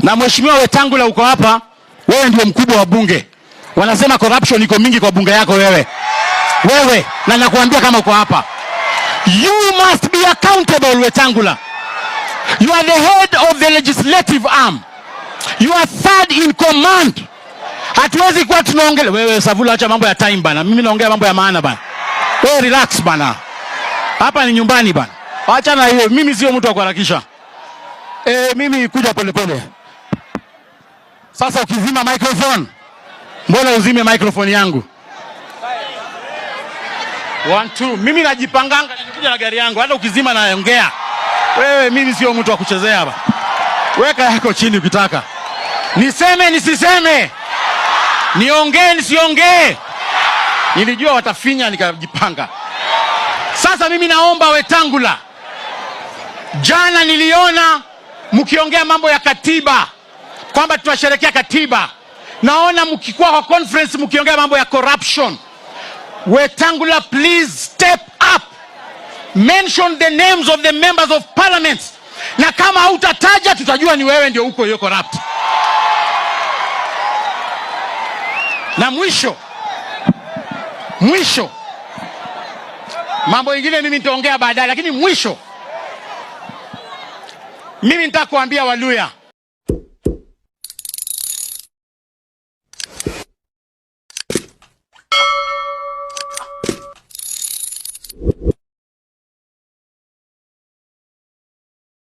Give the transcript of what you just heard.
Na Mheshimiwa Wetangula uko hapa, wewe ndio mkubwa wa bunge. Wanasema corruption iko mingi kwa bunge yako wewe. Wewe, na nakuambia kama uko hapa, you must be accountable, Wetangula. You are the head of the legislative arm. You are third in command. Hatuwezi kuwa tunaongelea wewe Savula, acha mambo ya time bana. Mimi naongea mambo ya maana bana. Wewe relax bana. Hapa ni nyumbani bana. Acha na hiyo, mimi sio mtu wa kuharakisha. Mimi kuja polepole. Sasa ukizima microphone, mbona uzime microphone yangu? One, two. Mimi najipanganga, nimekuja na gari yangu, hata ukizima naongea. Wewe, mimi sio mtu wa kuchezea hapa. Weka yako chini ukitaka. Niseme nisiseme? Niongee nisiongee? Nilijua watafinya nikajipanga. Sasa mimi naomba Wetangula, jana niliona mkiongea mambo ya katiba kwamba tunasherehekea katiba. Naona mkikuwa kwa conference mkiongea mambo ya corruption. Wetangula, please step up. Mention the names of the members of parliament. Na kama hautataja tutajua ni wewe ndio uko hiyo corrupt. Na mwisho, mambo mengine mimi nitaongea baadaye, lakini mwisho mimi nitakuambia Waluya,